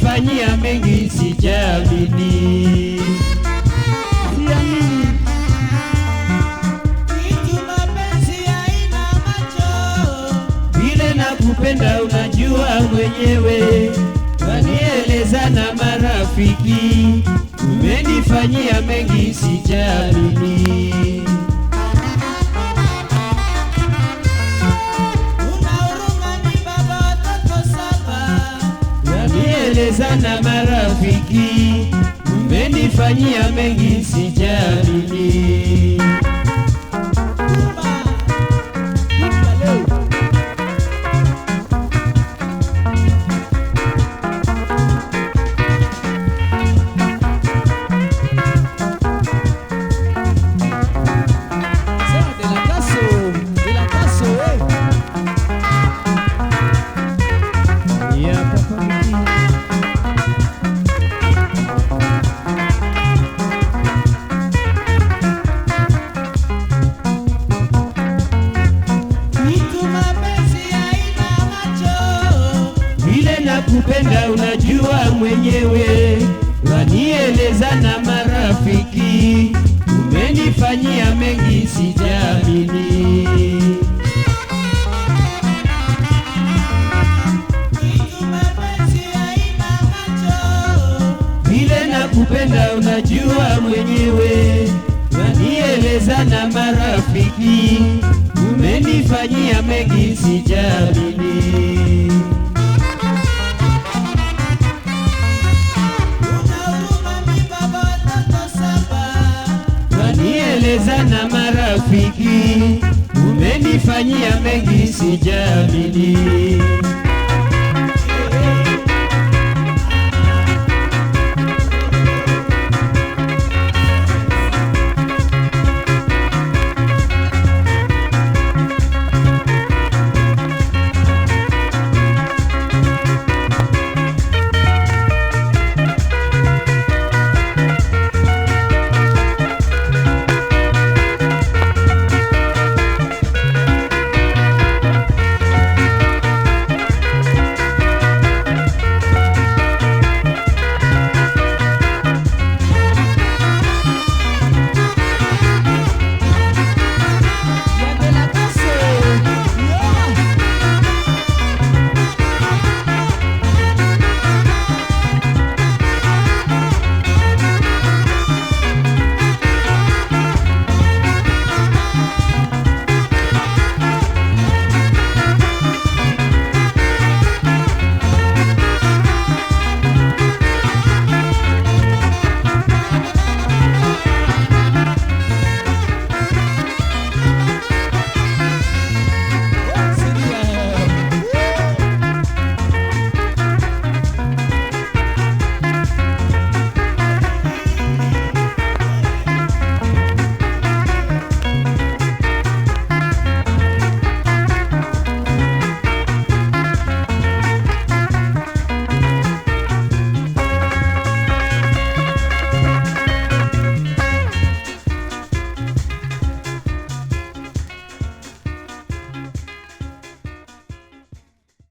Umenifanyia mengi sijaamini. Siamini. Kitu mapenzi haina macho. Vile nakupenda unajua mwenyewe, wanieleza na marafiki. Umenifanyia mengi sijaamini. Una huruma ni baba watoto saba. Wanieleza na marafiki, umenifanyia mengi sijaamini. Kumba. De la Caso, eh. Ya papa Miki. Kitu mapenzi haina macho. Vile nakupenda unajua mwenyewe, wanieleza na marafiki. Umenifanyia mengi sijaamini. Kitu mapenzi haina macho. Vile nakupenda unajua mwenyewe, wanieleza na marafiki. Umenifanyia mengi sijaamini. Una huruma ni baba watoto saba. Wanieleza na marafiki, umenifanyia mengi sijaamini.